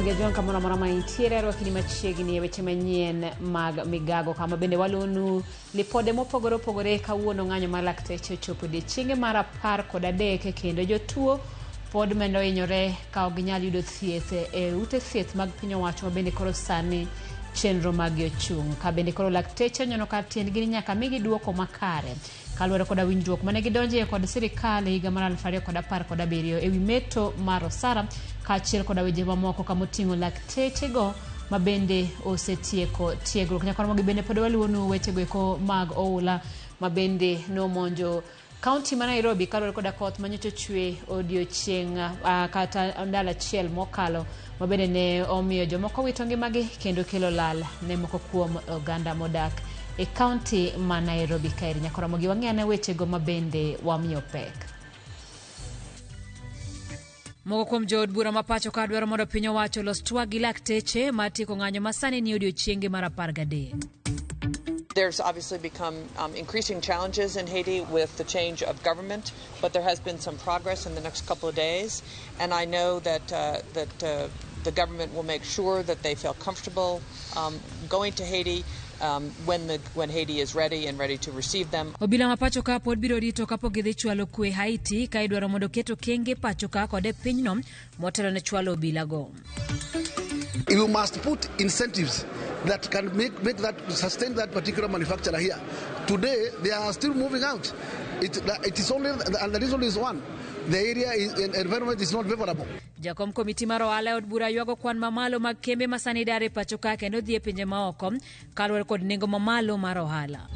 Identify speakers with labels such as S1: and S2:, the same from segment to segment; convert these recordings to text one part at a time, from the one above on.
S1: Ramogi Ajwang' kamoro amora ma intiere arwakini machiegni e weche manyien mag migago kama bende walonu lipode mopogore opogore kawuono ng'anyo mar lakteche ochopo odiechienge mar 13 kendo jotuo pod medo hinyore ka ok ginyal yudo thieth e ute thieth mag piny owacho ma bende koro sani chenro maggi ochung' ka bende koro lakteche onyono kar tiendgi ni nyaka migi duoko makare kaluwore koda winjruok mane gidonje kod sirikal e higa mar 2017 ewi meto mar osara kaachiel koda weche mamoko kamoting'o laktechego ma bende osetieko tiegruok. Nyakoromogi bende pod waluwonu wechego eko mag oula ma bende nomonjo kaunti ma Nairobi kaluwore koda koth manyocha ochwe odiochieng' kata ndalo achiel mokalo ma bende ne omiyo jomoko wito ngimagi kendo kelo lal ne moko kuom oganda modak e kaunti ma Nairobi kaeri. Nyakoromogi wang'i ane wechego ma bende wamiyo pek. Moko kuom jood bura ma pacho ka dwaro mondo piny owacho olos twak gi lakteche mar tieko ng'anyo ma sani ni odiochienge mar 13.
S2: There's obviously become increasing challenges in Haiti with the change of government, but there has been some progress in the next couple of days, and I know that the government will make sure that they feel comfortable going to Haiti when Haiti is ready and ready to receive them.
S1: Obila ma pacho ka pod biro rito kapok gidhi chwalo kwe Haiti ka idwaro mondo ket okenge pacho ka kod e pinyno motelo ne chwalo obilago.
S3: You must put incentives that can make that sustain that particular manufacturer here. Today they are still moving out. It is only, and the reason is one: the area is, environment is not favorable.
S1: Jakom komiti mar ohala e od bura ywago kwan mamalo mag kembe ma sani dar e pacho ka kendo dhi e pinje maoko kaluwore kod nengo mamalo mar ohala.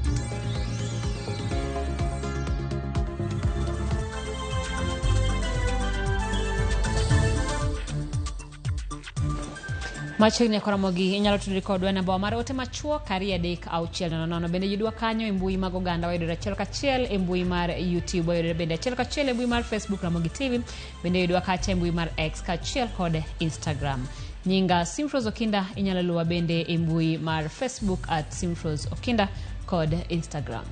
S1: Machiegni koromogi inyalo tudri kodwa e namba mar ote machuok 23600. Bende yudwa kanyo e mbui mag oganda, wayudore achiel kachiel e mbui mar YouTube, wayudore bende achiel kachiel e mbui mar Facebook Ramogi TV, bende yudwa kacha e mbui mar X kaachiel kod Instagram. Nyinga Simfrose Okinda, inyalo luwa bende e mbui mar Facebook at Simfrose Okinda kod Instagram.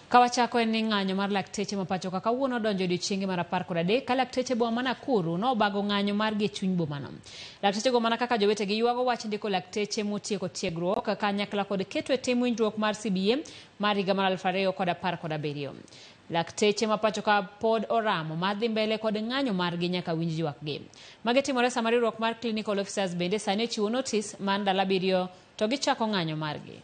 S1: Kawachako en ni ng'anyo mar lakteche ma pacho ka kawuono odonjo odiochienge mar 13 ka lakteche boma ma Nakuru nobago ng'anyo margi e chuny bomano. Laktechego mana kaka jowetegi ywago wach ndiko lakteche motieko tiegruok kanyakla kod keto e tim winjruok mar CBA mar higa mar 2017. Lakteche ma pacho ka pod oramo mar dhi mbele kod ng'anyo margi nyaka winj ywakgi. Magi timore sama riwruok mar clinical officers bende sani ochiwo notis mar ndalo 7 to gichako ng'anyo margi.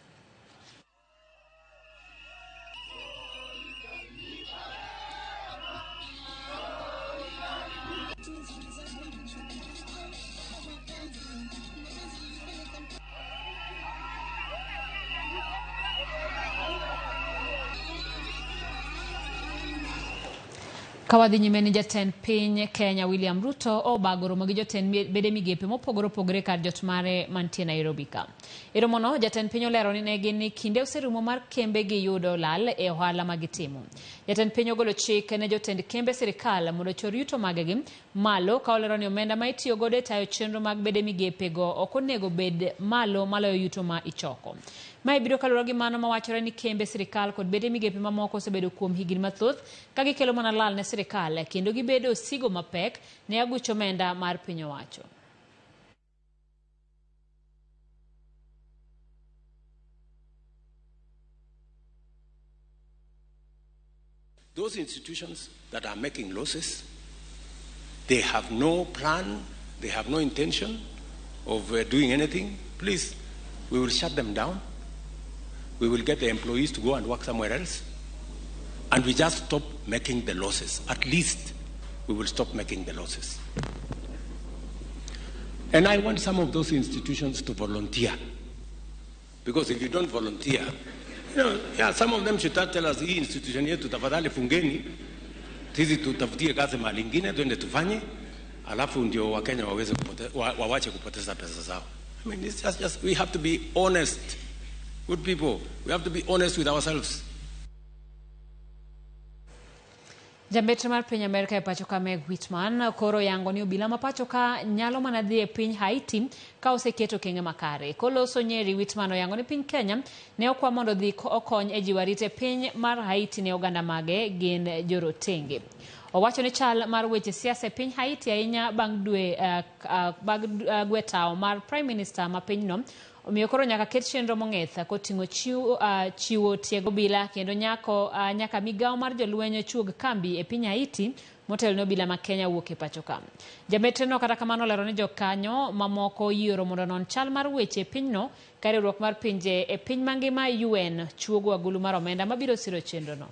S1: Kawadhi nyime ni jatend piny Kenya William Ruto obago romo gi jotend bede migepe mopogore opogore kar jot mare mantie Nairobi ka. E romono, jatend piny olero ni ne gin ni kinde oserumo mar kembe gi yudo lal e ohala ma gitimo. Jatend piny ogolo chik ne jotend kembe sirikal mondo ochor yuto maggi malo ka olero ni omenda ma itiyo godo e tayo chenro mag bede migepe go ok onego bed malo maloyo yuto ma ichoko. Mae biro kaluwore gi mano mawachore ni kembe sirikal kod bede migepe mamoko osebedo kuom higni mathoth ka gikelo mana lal ne sirikal kendo gibedo osigo mapek ne aguch omenda mar piny owacho.
S4: Those institutions that are making losses, they have no plan, they have no intention of doing anything. Please, we will shut them down. We will get the employees to go and work somewhere else. And we just stop making the losses. At least we will stop making the losses. And I want some of those institutions to volunteer. Because if you don't volunteer, some of them should tell us, hii institution yetu tafadhali fungeni, sisi tutafutie kazi mahali ingine, twende tufanye, alafu ndio Wakenya waweze wawache kupoteza pesa zao. We have to be honest. Good people, we have to be honest with ourselves.
S1: Jambetre mar piny Amerka e pacho ka Meg Whitman koro yango ni obila ma pacho ka nyalo mana dhi e piny Haiti ka oseketo okenge makare. Koloso Nyeri, Whitman oyango ni piny Kenya ne okwa mondo odhi okony e jiwo arita e piny mar Haiti ne oganda mage gin jorotenge. Owacho ni chal mar weche siasa e piny Haiti ahinya bang' dwe bang' gwe tawo mar Prime Minister ma pinyno omiyo koro nyaka ket chenro mong'ith koting'o chiwo tiego obila kendo nyaka migawo mar jolweny chuog kambi e piny Haiti motelo ne obila ma Kenya wuok e pacho ka. Jametre no kata kamano olero ni jokanyo mamoko yiero mondo onon chal mar weche e pinyno ka riwruok mar pinje e piny mangima UN chuogo agulu mar omenda mabiro siro chenro no.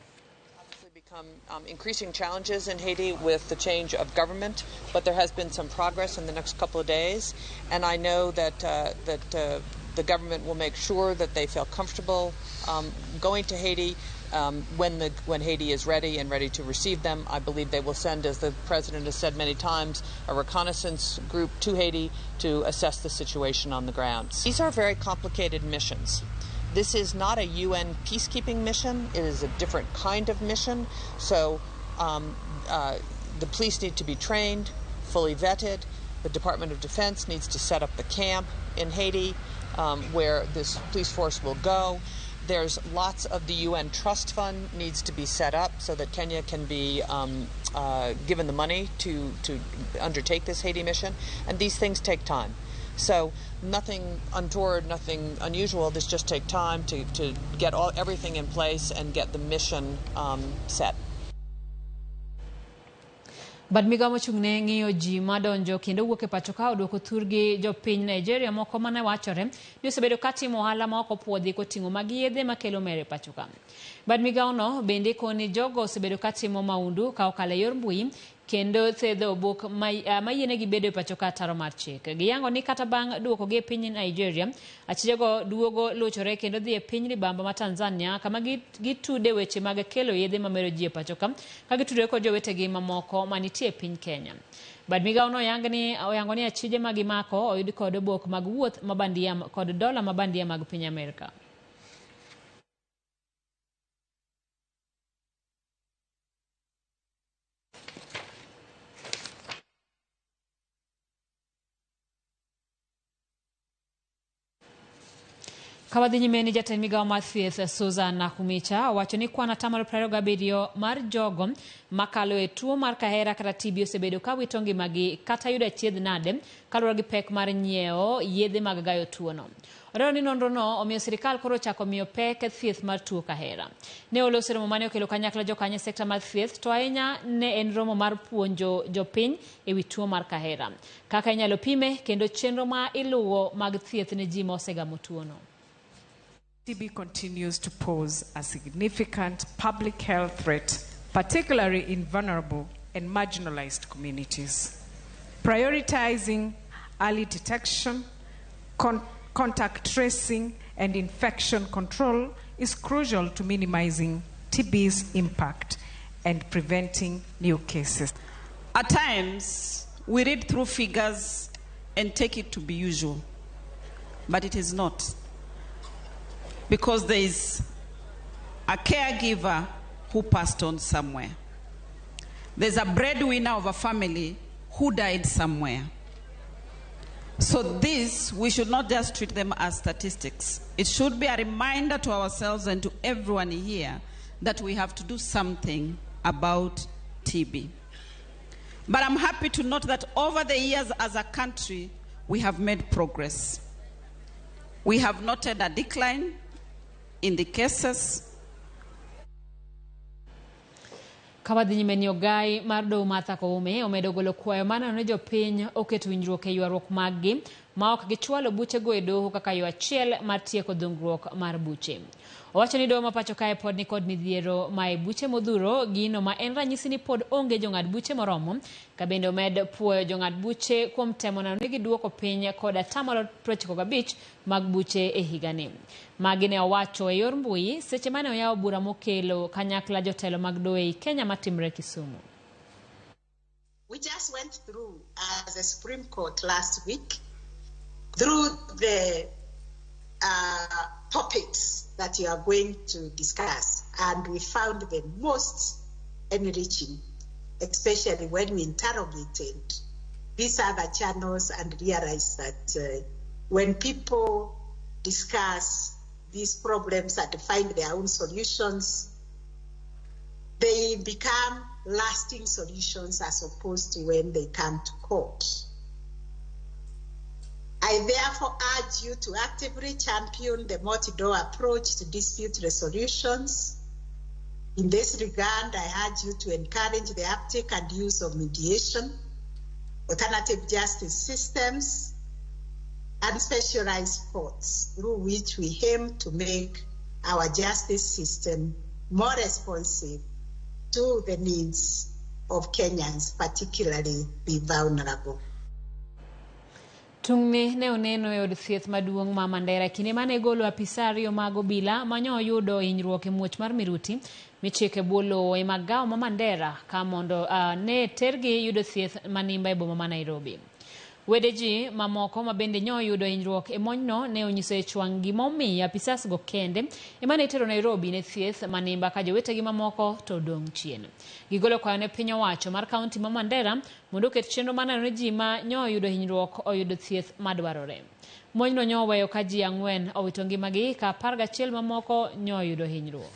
S2: Increasing challenges in Haiti with the change of government, but there has been some progress in the next couple of days, and I know that the government will make sure that they feel comfortable going to Haiti when Haiti is ready and ready to receive them. I believe they will send, as the president has said many times, a reconnaissance group to Haiti to assess the situation on the ground. These are very complicated missions. This is not a UN peacekeeping mission. It is a different kind of mission. So the police need to be trained, fully vetted. The Department of Defense needs to set up the camp in Haiti where this police force will go. There's lots of the UN Trust Fund needs to be set up so that Kenya can be given the money to undertake this Haiti mission. And these things take time. So nothing untoward, nothing unusual. This just take time to get everything in place and get the mission set.
S1: Bad migawo mochung' ne ng'iyo ji madonjo kendo wuok e pacho ka odwoko thurgi jopiny Nigeria moko mane wachore ni osebedo ka timo ohala ma ok opuodhi koting'o mag yedhe makelo mer e pacho ka. Bad migawo no bende koni jogo osebedo ka timo maundu ka okalo e yor mbui kendo thedho obok mayienegi bedo e pacho ka ataro mar chik. Giyango ni kata bang' duokogi e piny Nigeria, achijego duogo lochore kendo dhi e piny libamba ma Tanzania kama gitude weche mag kelo yedhe mamero ji e pacho ka gitudore kod jowetegi mamoko manitie e piny Kenya. Bad migawo no oyango ni achije ma gimako oyud kod obok mag wuoth mabandia kod dola mabandia mag piny Amerka. Kawadhi nyime ni jatend migawo mar thieth Susan Nakhumicha owacho ni kwan 27% mar jogo makalo e tuo mar kahera kata TB osebedo ka wito ngimagi kata yudo achiedh nade kaluwore gi pek mar nyiewo yedhe mag gayo tuono. Olero ni nonrono omiyo sirikal koro ochako miyo pek thieth mar tuo kahera. Ne oloso romo mane okelo kanyakla jokanyo e sekta mar thieth to ahinya ne en romo mar puonjo jopiny ewi tuo mar kahera, kaka inyalo pime kendo chenro ma iluwo mag thieth ne ji ma osegamo tuono.
S5: TB continues to pose a significant public health threat, particularly in vulnerable and marginalized communities. Prioritizing early detection, contact tracing, and infection control is crucial to minimizing TB's impact and preventing new cases.
S6: At times, we read through figures and take it to be usual, but it is not. Because there is a caregiver who passed on somewhere. There's a breadwinner of a family who died somewhere. So this, we should not just treat them as statistics. It should be a reminder to ourselves and to everyone here that we have to do something about TB. But I'm happy to note that over the years as a country, we have made progress. We have noted a decline in the cases.
S1: Kawadhi nyime ni ogai mar doho Martha Koome omedo golo kwayo mar neno ni jopiny oketo winjruok e ywaruok mag-gi ma ok gichwalo buchego e doho kaka yo achiel mar tieko dhungruok mar buche. Owacho ni doho ma pacho kae pod nikod midhiero ma e buche modhuro, gino ma en ranyisi ni pod onge jong'ad buche moromo, ka bende omed puoyo jong'ad buche kuom temo neno ni giduoko piny kod 95% mag buche e higani. Magi ne owacho e yor mbui seche mane oyawo bura mokelo kanyakla jotelo mag doho ei Kenya matimre Kisumu.
S7: We just went through as a Supreme Court last week through the topics that you are going to discuss, and we found the most enriching, especially when we interrogated these other channels and realized that when people discuss these problems and find their own solutions, they become lasting solutions as opposed to when they come to court. I therefore urge you to actively champion the multi-door approach to dispute resolutions. In this regard, I urge you to encourage the uptake and use of mediation, alternative justice systems, and specialized courts through which we aim to make our justice system more responsive to the needs of Kenyans, particularly the vulnerable.
S1: Tungni ne oneno e od thieth maduong' ma Mandera kinde mane golo apisa ariyo mag obila manyo oyudo hinyruok e muoch mar miruti michiko e bwo lowo e magawo ma Mandera ka mondo ne tergi yudo thieth manimba e boma ma Nairobi. Wede ji mamoko ma bende nyo oyudo hinyruok e monjno ne onyiso ich wang' gimomiyo apisas go kende ema ne itero Nairobi ne thieth manimba ka jowetegi mamoko to odong' chien. Gigolo kwayo ne piny owacho mar kaunti ma Mandera mondo oket chenro mar neno ni ji ma nyo oyudo hinyruok oyudo thieth madwarore. Monjno nyo oweyo ka ji 4 owito ngimagi ka 11 mamoko nyo oyudo hinyruok.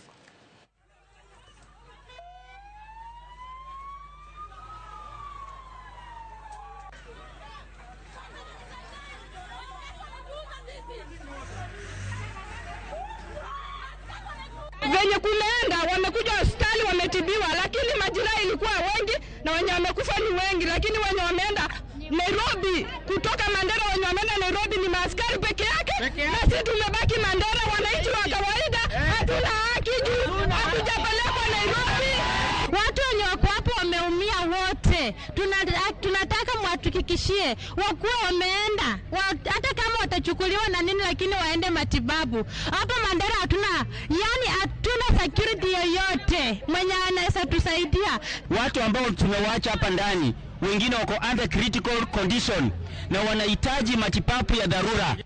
S8: Venye kumeenda wamekuja hospitali wametibiwa, lakini majeraha ilikuwa wengi na wenye wamekufa ni wengi, lakini wenye wameenda Nairobi kutoka Mandera, wenye wameenda Nairobi ni maaskari peke yake, na sisi tumebaki Mandera, wananchi wa kawaida hatuna haki juu hatujapelekwa Nairobi.
S9: Watu wenye wako hapo wameumia wote. Tunataka mwatuhakikishie wakuwa wameenda, hata kama watachukuliwa na nini, lakini waende matibabu. Hapa Mandera hatuna, yani hatuna security yoyote mwenye anaweza tusaidia.
S10: Watu ambao tumewaacha hapa ndani, wengine wako under critical condition na wanahitaji matibabu ya dharura.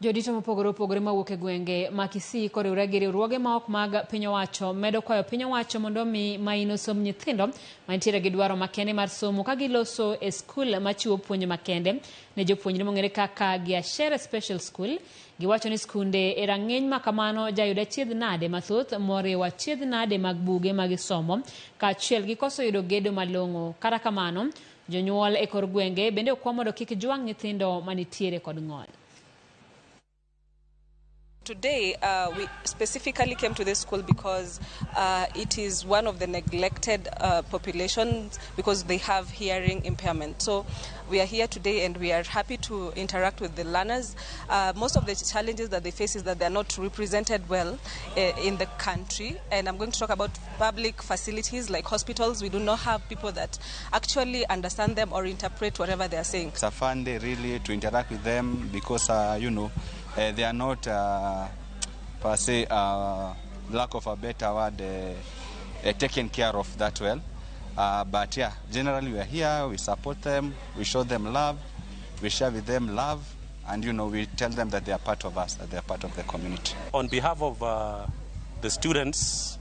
S1: Jodito mopogore opogore mawuok e gwenge ma Kisii koriwre gi riwruoge ma ok mag piny owacho medo kwayo piny owacho mondo mi maino som nyithindo mantiere gi dwaro makende mar somo ka giloso e skul machiwo puonj makende ne jopuonjre mong'ere kaka Giashere Special School. Giwacho ni skunde e rang'iny ma kamano jayudo achiedh nade mathoth moriwo achiedh nade mag buge magisomo kaachiel gi koso yudo gedo malong'o. Kata kamano, jonyuol e kor gwenge bende okwa mondo kik jwang' nyithindo manitiere kod ng'ol.
S11: Today, we specifically came to this school because it is one of the neglected populations because they have hearing impairment. So we are here today and we are happy to interact with the learners. Most of the challenges that they face is that they are not represented well in the country. And I'm going to talk about public facilities like hospitals. We do not have people that actually understand them or interpret whatever they are saying.
S12: It's a fun day really to interact with them because, you know, they are not, per se, lack of a better word, taken care of that well. But yeah, generally we are here, we support them, we show them love, we share with them love, and you know, we tell them that they are part of us, that they are part of the community.
S4: On behalf of the students,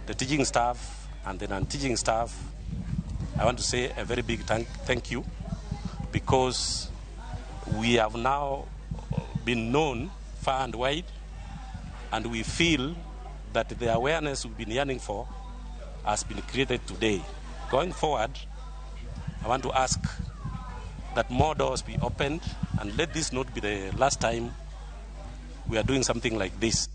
S4: the teaching staff, and the non-teaching staff, I want to say a very big thank you, because we have now been known far and wide, and we feel that the awareness we've been yearning for has been created today. Going forward, I want to ask that more doors be opened, and let this not be the last time we are doing something like this.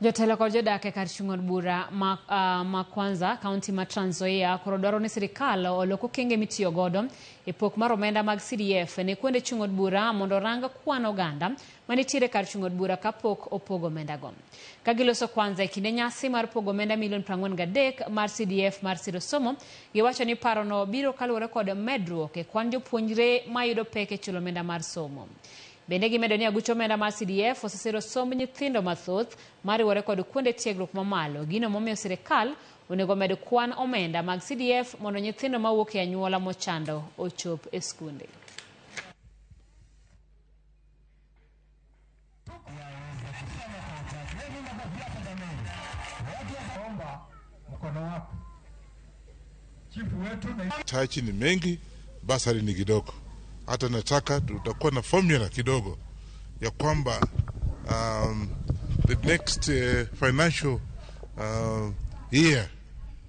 S1: Jotelo kod jodak e kar chung' od bura ma Kwanza, kaunti ma Trans Nzoia, koro dwaro ni sirikal olok okenge mitiyo godo e pok mar omenda mag CDF ne kuonde chung' od bura mondo orang kwan oganda manitiere kar chung' od bura kapok opog omendago. Ka giloso Kwanza e kinde nyasi mar pogo omenda milion 43 mar CDF mar siro somo, giwacho ni parono biro kaluwore kod medruok e kwan jopuonjre mayudo pek e chulo omenda mar somo. Bende gimedo ni aguch omenda mar CDF osesiro somb nyithindo mathoth mariwore kod kuonde tiegruok mamalo, gino momiyo sirikal onego med kwan omenda mag CDF mondo nyithindo mawuok e anyuola mochando ochop e skunde.
S13: Tachi ni mengi, basari ni kidogo. Hata nataka tutakuwa na formula kidogo ya kwamba the next financial year.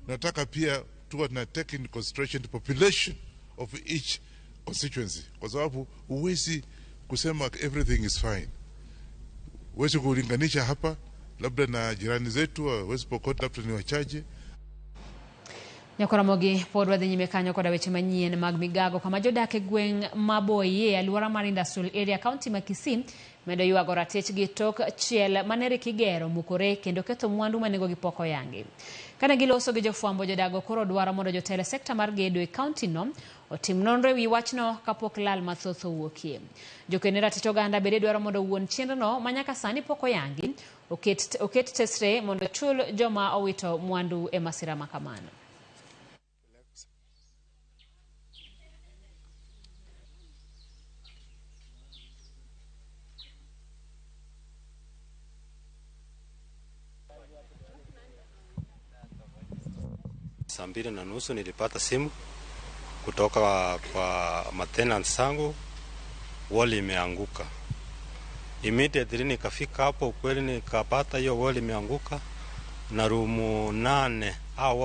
S13: Nataka pia tuwe tuna take in consideration the population of each constituency, kwa sababu huwezi kusema everything is fine. Huwezi kulinganisha hapa labda na jirani zetu West Pokot, labda ni wachache.
S1: Nyakoramogi pod wadhi nyime kanyo koda weche manyien mag migago kama jodak e gweng' Maboye, alwora mar Industrial Area, kaunti ma Kisii medo ywago ratichgi tok chiel mane rik igero mukore kendo ketho mwandu ma nengogi pok oyangi. Kane giloso gi jofwambo, jodago koro dwaro mondo jotelo e sekta mar gedo e kaunti no otim nonro ewi wachno kapok lal mathoth owuokie. Joked ne ratich oganda bende dwaro mondo wuon chenrono ma nyaka sani pok oyangi oket tesre mondo chul joma owito mwandu e masira ma kamano.
S14: Saa 2:30 nilipata simu kutoka kwa maintenance zangu, wall imeanguka. Immediately nikafika hapo, kweli nikapata hiyo wall imeanguka na rumu 8. Hao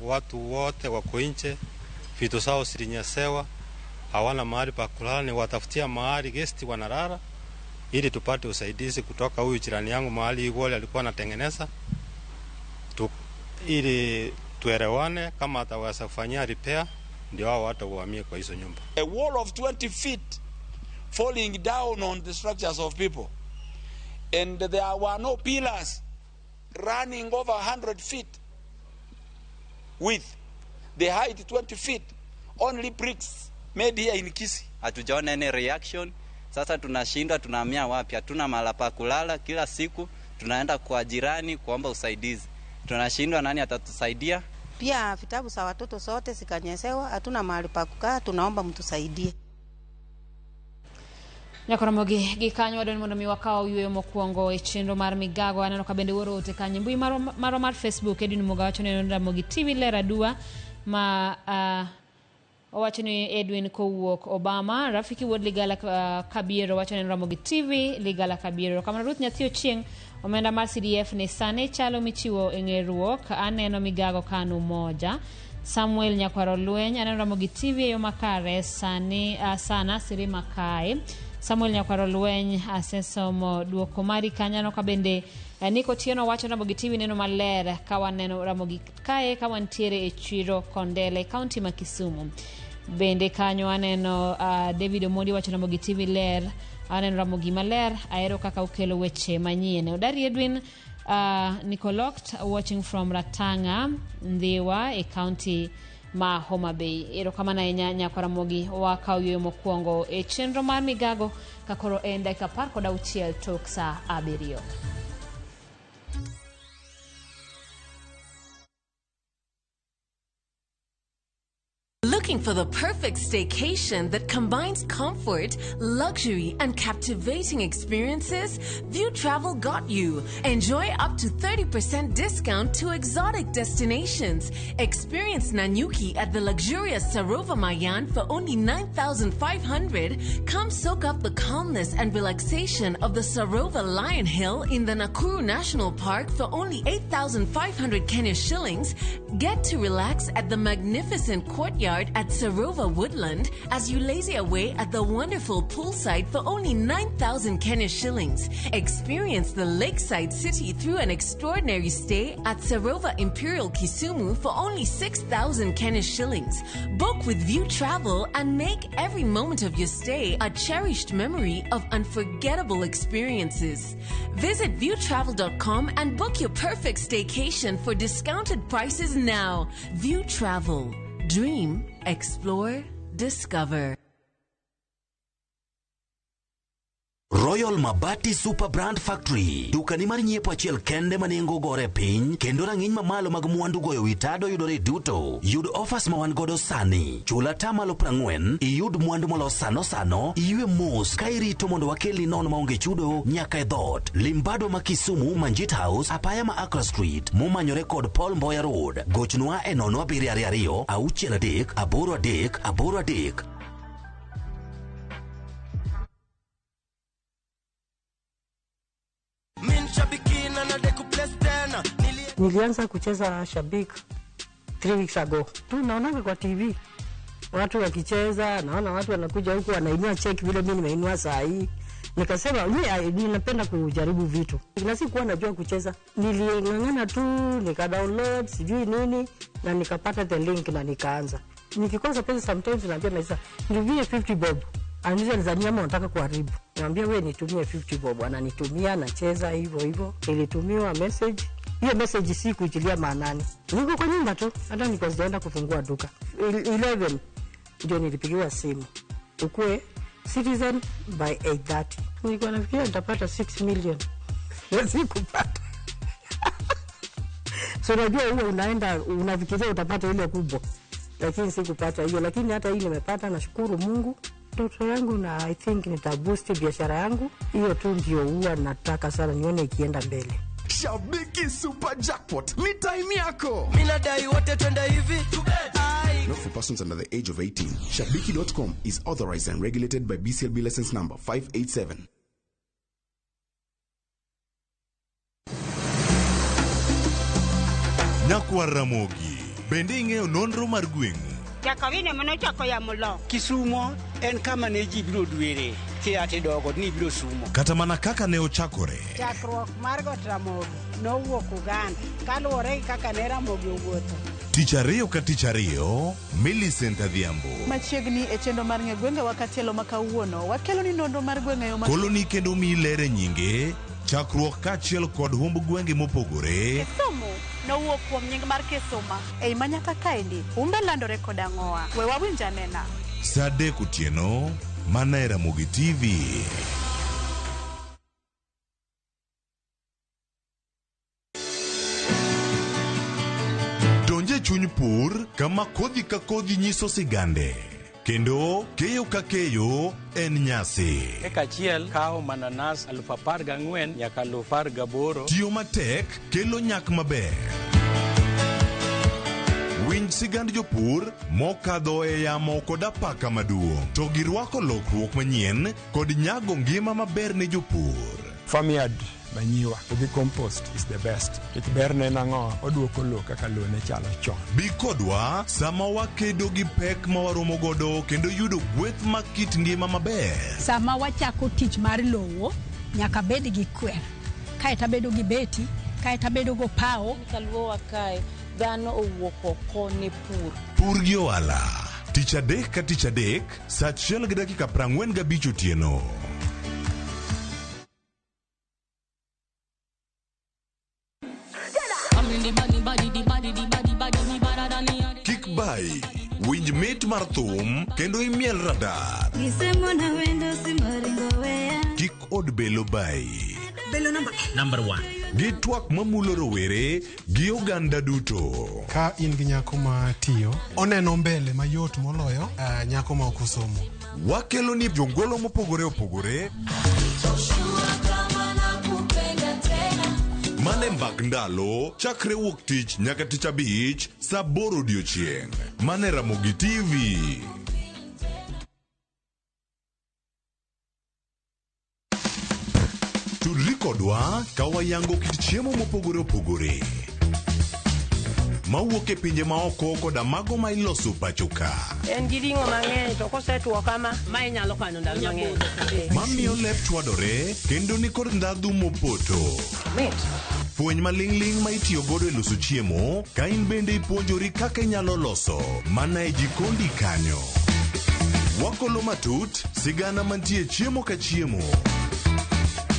S14: watu wote wako nje, vitu zao zilinyesewa, hawana mahali pa kulala. Ni watafutia mahali guest wanalala ili tupate usaidizi kutoka huyu jirani yangu mahali wall alikuwa anatengeneza, ili tuelewane kama ataweza kufanyia repair ndio hao watu wahamie kwa hizo nyumba.
S15: A wall of 20 feet falling down on the structures of people, and there were no pillars running over 100 feet width, the height 20 feet, only bricks made here in Kisii.
S16: Hatujaona any reaction. Sasa tunashindwa, tunahamia wapi? Hatuna mahala pa kulala. Kila siku tunaenda kwa jirani kuomba usaidizi. Tunashindwa, nani atatusaidia?
S17: Pia vitabu za watoto zote zikanyesewa, hatuna mahali pa kukaa, tunaomba mtusaidie.
S1: Nyakoramogi gi kanyo wadwani mondo mi wakaw yueyo mokwongo e chenro mar migago. Aneno ka bende wuoro ote kanyo mbui marwa mar Facebook. Edwin Muga wacho ni Ramogi TV ler aduwa ma owacho ni Edwin kowuok Obama. Rafiki wuod Ligala Kabiero wacho ni Ramogi TV Ligala Kabiero. Kamano Ruth Nyathi Ochieng, omenda mar CDF ni sani chalo michiwo e ng'eruok, aneno migago kanu moja. Samuel Nyakwaro Lweny, aneno Ramogi TV e yo makare sani, sana sirima kae. Samuel Nyakwaro Lweny, asesomo duoko mari kanyo. Aneno ka bende Nico Tieno wacho Ramogi TV neno maler ka waneno Ramogi kae ka wantiere e chiro Kondele, kaunti ma Kisumu. Bende kanyo aneno David Omondi wacho Ramogi TV ler, aneno Ramogi maler, ahero kaka ukelo weche manyien. Odari Edwin Nicoloct watching from Ratanga, Ndhiwa e kaunti ma Homa Bay. Erokamano ahinya Nyakwaramogi, wakaw yueyo mokwongo e chenro mar migago ka koro en dakika 16 tok saa 7.
S18: Looking for the perfect staycation that combines comfort, luxury, and captivating experiences? View Travel got you. Enjoy up to 30% discount to exotic destinations. Experience Nanyuki at the luxurious Sarova Mayan for only 9,500. Come soak up the calmness and relaxation of the Sarova Lion Hill in the Nakuru National Park for only 8,500 Kenya shillings. Get to relax at the magnificent courtyard at Sarova Woodland as you lazy away at the wonderful poolside for only 9,000 Kenya shillings. Experience the lakeside city through an extraordinary stay at Sarova Imperial Kisumu for only 6,000 Kenya shillings. Book with View Travel and make every moment of your stay a cherished memory of unforgettable experiences. Visit viewtravel.com and book your perfect staycation for discounted prices now. View Travel. Dream, explore, discover.
S19: Royal Mabati Super Brand Factory, dukani mar nyiepo achiel kende ma nengo gore piny kendo rang'iny mamalo mag mwandu goyo wi tado yudore duto. Yud offers ma wan godo sani. Chul atamalo 40, iyud mwandu molos sano sano, iywe mos ka irito mondo wakelni nono maonge chudo nyaka e dhoot. Limbado ma Kisumu, Manjit House, apaya ma Accra Street, momanyore kod Paul Mboya Road. Gochnwa e 0722 63 83 83.
S20: Nilianza kucheza Shabik 3 weeks ago. Tu naonanga kwa TV watu wakicheza, naona watu wanakuja huku wanainua cheki vile mimi nimeinua saa hii. Nikasema mimi ninapenda kujaribu vitu. Na sikuwa najua kucheza. Niling'ang'ana tu, nika download sijui nini na nikapata the link na nikaanza. Nikikosa pesa sometimes naambia Maisa, nitumie 50 bob. Ananiuliza nizania ama unataka kuharibu. Niambia wewe nitumie 50 bob. Ananitumia, nacheza hivyo hivyo. Nilitumiwa message. Hiyo message si kuitilia maanani. Niko kwa nyumba tu, hata nilikuwa sijaenda kufungua duka. 11 ndio nilipigiwa simu. Ukue Citizen by 8:30. Nilikuwa nafikiria nitapata 6 million. Na sikupata. So unajua huwa unaenda unafikiria utapata ile kubwa. Lakini sikupata hiyo, lakini hata hii nimepata, nashukuru Mungu. Ndoto yangu na I think nitaboost biashara yangu. Hiyo tu ndio huwa nataka sana nione ikienda mbele.
S21: Shabiki Super Jackpot ni time yako.
S22: Mimi nadai wote twende hivi.
S21: Not for persons under the age of 18. Shabiki.com is authorized and regulated by BCLB license number 587.
S23: Nyakwar Ramogi, bende ing'eyo nonro mar gweng'u?
S24: Jakawine manochako yamo.
S25: Kisumo en kama ne ji biro dwere tidogo ni biro sumo.
S23: Kata mana kaka ne ochakore.
S24: Chakruok mar Got Ramogi nowuok Uganda kaluwore gi kaka ne Ramogi owuotho.
S23: Tich ariyo ka tich ariyo, Millicent Adhiambo.
S26: Machiegni e chenro mar ng'e gwengewa katielo ma kawuono, wakelo ni nonro mar gwenge yo ma
S23: Koloni kendo miyi ler e nyinge, chakruok kaachiel kod humb gwenge mopogore.
S26: Kisumu nowuok kuom nying mar Kisuma. Ei manyaka kaendi, humbe landore kod ang'owa. We wawinj anena.
S23: Saa 3 otieno, mana e Ramogi TV. Donje chuny pur kama kodhi ka kodhi nyiso sigande. Kendo keyo ka keyo en nyasi.
S27: Eka achiel kawo mananas 14,000 nyaka 18,000.
S23: Tiyo matek kelo nyak maber. Winj sigand jopur mokadho e yamo kod apaka maduong', to girwako lokruok manyien kod nyago ngima maber ne jopur.
S28: Farmyard manyiwa gi compost is the best. Nikech berne en ang'o? Oduoko lowo kaka lowo ne chalo chon.
S23: Bi kodwa sama wakedo gi pek ma waromo godo kendo yudo gweth mag kit ngima maber.
S29: Sama wachako tich mar lowo, nyaka bed gi kwer. Kaeto abedo gi beti, kaeto abedo go pawo.
S30: Kaluowa kae, dhano owuok oko ne pur.
S23: Pur gi ohala. Tich adek ka tich adek, saa 1:45 otieno. Kik bai, winj mit mar thum kendo imiel radar. Kik od belo bai.
S31: Belo number 1.
S23: Gi twak mamulo rowere gi oganda duto.
S32: Ka in gi nyako ma tiyo, oneno mbele mayot moloyo nyako ma ok osomo.
S23: Wakelo ni jongolo mopogore opogore. Mane mbak ndalo, chakre wuok tich nyaka tich abich, saa 8 odiochieng'. Mane Ramogi TV. Tudri kodwa ka wayango kit chiemo mopogore opogore mawuok e pinje maoko koda mago ma iloso pacho ka.
S33: En gi ring'o mang'eny to kosetuo kama, ma inyalo kano ndalo mang'eny.
S23: Mamiyo lep chwadore kendo nikod ndhadhu mopoto. Fweny maling'ling' ma itiyo godo e loso chiemo, ka in bende ipuonjori kaka inyalo loso mana e jikondi kanyo. Wakolo matut sigana mantie chiemo ka chiemo.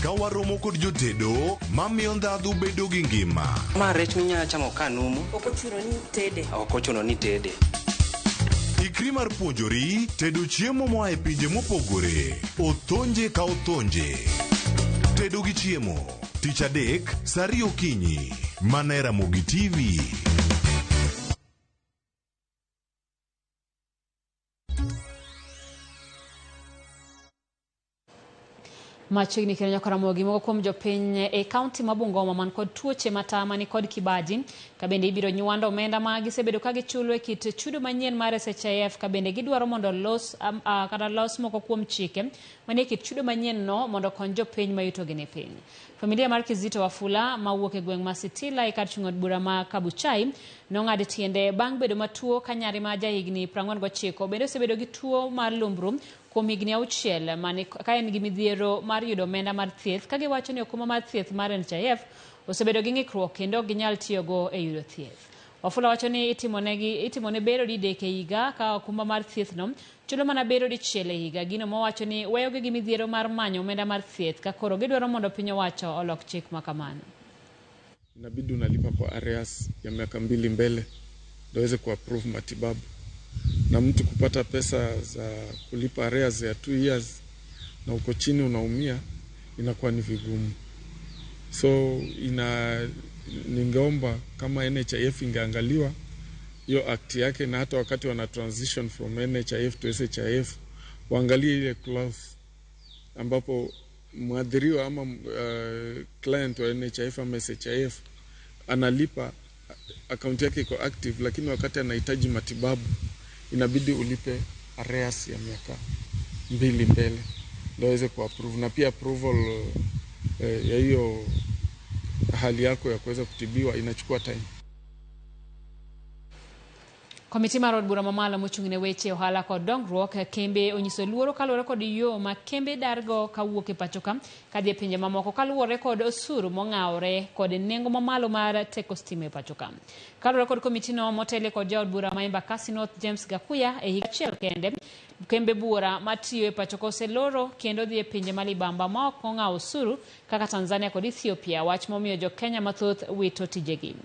S23: Ka waromo kod jotedo mamiyo ndhadhu bedo gi ngima.
S34: Ma rech minyalo chamo ka numu.
S30: Ok ochuno ni tede.
S34: Ok ochuno ni tede.
S23: Ikri mar puonjori tedo chiemo moa e pinje mopogore. Othonje ka othonje. Tedo gi chiemo. Tich adek, saa 2 okinyi. Mana e Ramogi TV.
S1: Machiegni kendo nyaka Ramogi, moko kuom jopiny e kaunti ma Bungoma man kod tuoche matama ni kod kibaji ka bende ibiro nywando omenda ma gisebedo ka gichulo e kit chudo manyien mar SHIF ka bende gidwaro mondo los kata los moko kuom chike manie kit chudo manyien no mondo okony jopiny ma yutogi ni piny. Familia mar Kizito Wafula mawuok e gweng' ma Sitila e kar chung' od bura ma Kabuchai nong'ado tiende bang' bedo matuo ka nyare ma jahigni 49 bende osebedo gi tuo mar lumbru kuom higni 6 mane ka en gi midhiero mar yudo omenda mar thieth ka giwacho ni okumba mar thieth mar NHIF osebedo gi ng'ikruok kendo ok ginyal tiyogo e yudo thieth. Wafula wacho ni itimone bero didek e higa ka okumba mar thieth no chulo mana bero dichiel e higa, gino mowacho ni weyogi gi midhiero mar manyo omenda mar thieth ka koro gidwaro mondo piny owacho olok chik ma kamano.
S2: Inabidi unalipa kwa arrears ya miaka 2 mbele ndio uweze kuapprove matibabu, na mtu kupata pesa za kulipa arrears ya 2 years na uko chini unaumia, inakuwa ni vigumu. So ningeomba kama NHIF ingeangaliwa hiyo act yake, na hata wakati wana transition from NHIF to SHIF waangalie ile clause ambapo mwadhiriwa ama client wa NHIF ama SHIF analipa, akaunti yake iko active, lakini wakati anahitaji matibabu inabidi ulipe arrears ya miaka 2 mbele ndio aweze kuapprove, na pia approval ya hiyo hali yako ya kuweza kutibiwa inachukua time.
S1: Komiti mar od bura mamalo mochung' ne weche ohala kod dongruok kembe onyiso luoro kaluwore kod yo ma kembe dargo kawuok e pacho ka kadhi e pinje mamoko kaluwore kod osuru mong'awore kod nengo mamalo mar teko stima e pacho ka. Kaluwore kod komitino motelie kod jaod bura ma Embakasi North James Gakuya, e higa achiel kende kembe buora matiyo e pacho ka oseloro kendo dhi e pinje ma libamba ma ok ong'awo osuru kaka Tanzania kod Ethiopia, wach momiyo jo Kenya mathoth wito tijegi.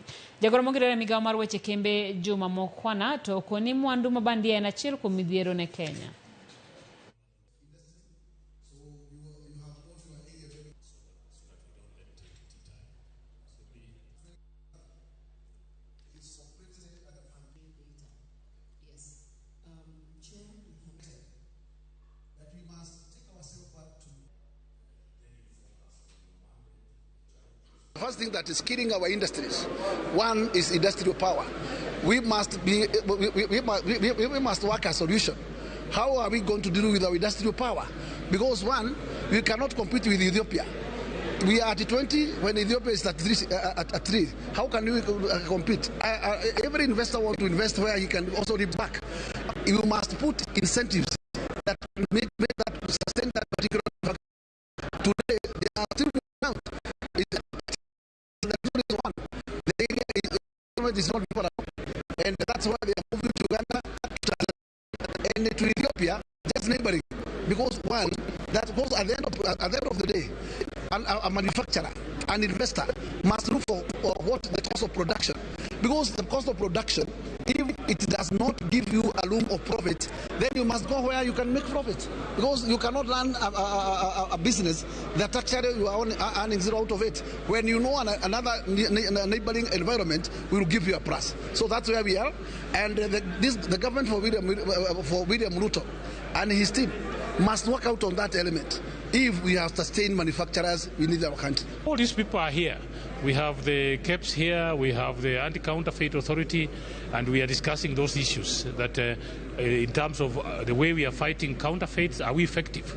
S1: Jagoro mongirore e migawo mar weche kembe Juma Mokwana to okoni mwandu ma bandia en achiel kuom midhiero ne Kenya.
S3: The first thing that is killing our industries, one is industrial power. We must work a solution. How are we going to deal with our industrial power? Because one, we cannot compete with Ethiopia. We are at 20 when Ethiopia is at 3. How can we compete? Every investor wants to invest where he can also reap back. You must put incentives that make that sustain that particular. Today they are still out. The area is not proper, and that's why they are moving to Uganda, to Tanzania, and to Ethiopia, just neighboring. Because one, that goes at the end of the day, a manufacturer, an investor must look for what the cost of production. Because the cost of production, if it does not give you a room of profit, then you must go where you can make profit. Because you cannot run a business that actually you are earning zero out of it. When you know another neighboring environment will give you a price. So that's where we are. And the government for William Ruto and his team must work out on that element. If we have sustained manufacturers, we need our country.
S4: All these people are here. We have the KEBS here, we have the Anti-Counterfeit Authority, and we are discussing those issues that in terms of the way we are fighting counterfeits, are we effective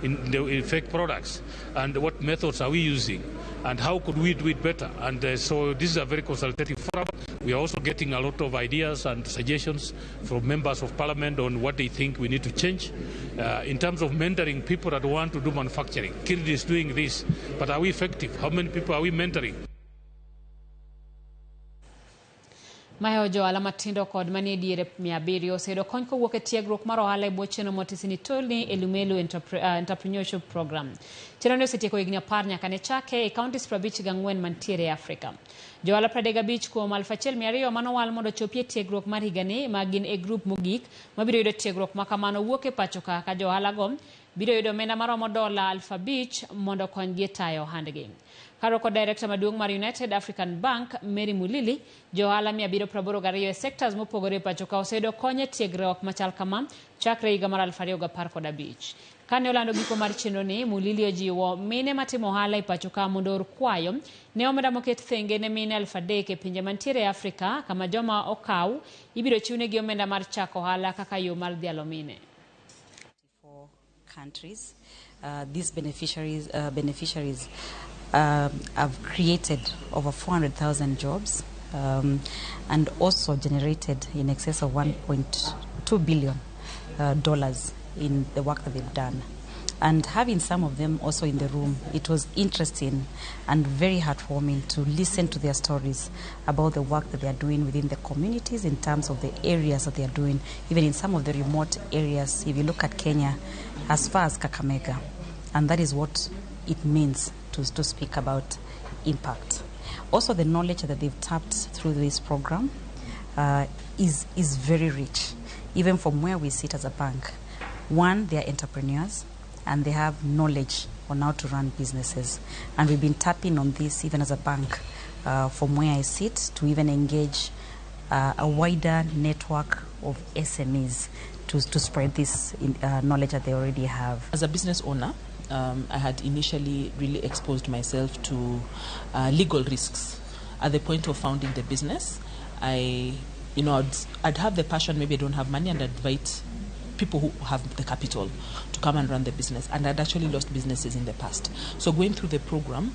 S4: in fake products, and what methods are we using, and how could we do it better? And so this is a very consultative forum. We are also getting a lot of ideas and suggestions from members of parliament on what they think we need to change in terms of mentoring people that want to do manufacturing. KIRDI is doing this, but are we effective? How many people are we mentoring?
S1: Mahewo johala matindo kod manie diere 700 oseyudo kony kowuok e tiegruok mar ohala e bwo chenro motisi ni Tony Elumelu Entrepreneurship Program. Chenroni osetieko higni 10 nyaka ne chake e counties 54 mantiere e Afrika. Johala 35 kuom 1200 manowal mondo ochopi e tiegruok mar higani ma gin e grup mogik mabiro yudo tiegruok ma kamano wuok e pacho ka johala go biro yudo omenda maromo $5,000 mondo okonygi e tayo ohandgi. Kaluwore kod Director maduong' mar United African Bank, Mary Mulili, jo ohala 782 e sectors mopogore e pacho ka oseyudo kony e tiegruok machal kama chakre higa mar 2015. Kane olando giko mar chenro ni, Mulili ojiwo mine matimo ohala e pacho ka mondo oor kwayo ne omenda moket thenge ne mine 3000 e pinje mantiere e Afrika kama joma okaw ibiro chiwnegi omenda mar chako ohala kaka yo mar dhialo mine.
S5: Countries. These beneficiaries have created over 400,000 jobs and also generated in excess of 1.2 billion dollars in the work that they've done. And having some of them also in the room, it was interesting and very heartwarming to listen to their stories about the work that they are doing within the communities in terms of the areas that they are doing, even in some of the remote areas. If you look at Kenya, as far as Kakamega, and that is what it means to speak about impact. Also, the knowledge that they've tapped through this program is very rich, even from where we sit as a bank. One, they are entrepreneurs and they have knowledge on how to run businesses. And we've been tapping on this even as a bank from where I sit to even engage a wider network of SMEs to spread this knowledge that they already have.
S6: As a business owner, I had initially really exposed myself to legal risks. At the point of founding the business, I, you know, I'd have the passion, maybe I don't have money, and I'd invite people who have the capital to come and run the business. And I'd actually lost businesses in the past. So going through the program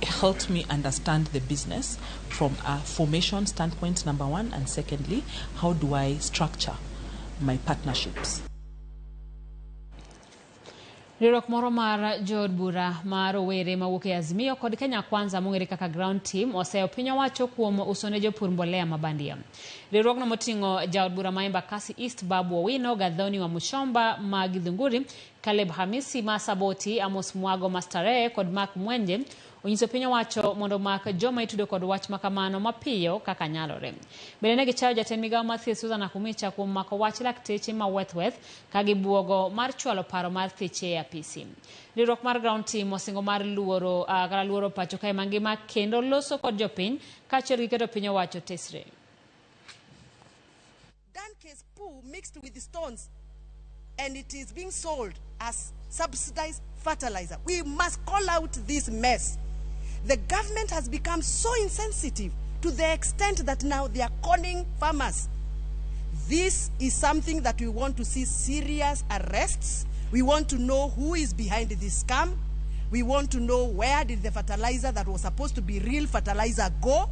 S6: helped me understand the business from a formation standpoint, number one, and secondly, how do I structure my partnerships?
S1: Riwruok moro mar jood bura mar rowere mawuok e Azimio kod Kenya Kwanza mong'ere kaka Ground Team oseyo piny owacho kuom uso ne jopur mbolea mabandia. Riwruogno moting'o jaod bura ma Embakasi East Babu Owino, Gathoni Wamuchomba ma Githunguri, Caleb Hamisi ma Saboti, Amos Mwago ma Starehe kod Mark Mwenje onyiso piny owacho mondo omak joma itudo kod wach makamano mapiyo kaka nyalore. Bende ne gichayo jatend migao mar thieth Susan Nakhumicha kuom mako wach lakteche ma Wentworth ka gibuogo mar chwalo paro mar thiche e apisi. Riwruok mar Ground Team osingo mar luoro kata luoro pacho kae mangima kendo loso kod jopiny kaachiel gi keto piny owacho tesre.
S7: Donkey's poo mixed with stones, and it is being sold as subsidized fertilizer. We must call out this mess. The government has become so insensitive to the extent that now they are conning farmers. This is something that we want to see serious arrests. We want to know who is behind this scam. We want to know where did the fertilizer that was supposed to be real fertilizer go,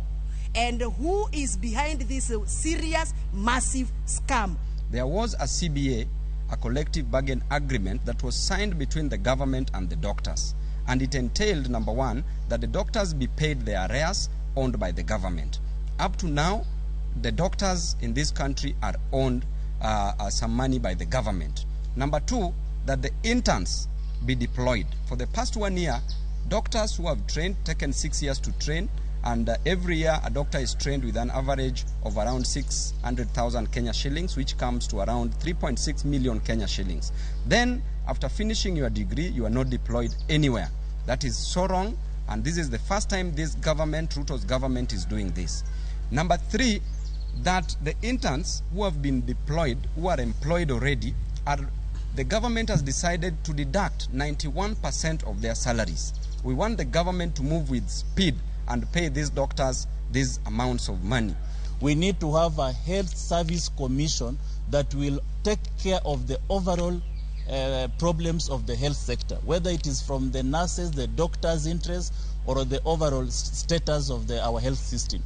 S7: and who is behind this serious, massive scam.
S8: There was a CBA, a collective bargain agreement that was signed between the government and the doctors. And it entailed, number one, that the doctors be paid their arrears owned by the government. Up to now, the doctors in this country are owed some money by the government. Number two, that the interns be deployed. For the past 1 year, doctors who have trained, taken 6 years to train, and every year a doctor is trained with an average of around 600,000 Kenya shillings, which comes to around 3.6 million Kenya shillings. Then, after finishing your degree, you are not deployed anywhere. That is so wrong, and this is the first time this government, Ruto's government, is doing this. Number three, that the interns who have been deployed, who are employed already, are the government has decided to deduct 91% of their salaries. We want the government to move with speed and pay these doctors these amounts of money.
S9: We need to have a health service commission that will take care of the overall problems of the health sector, whether it is from the nurses, the doctors' interests, or the overall status of our health system.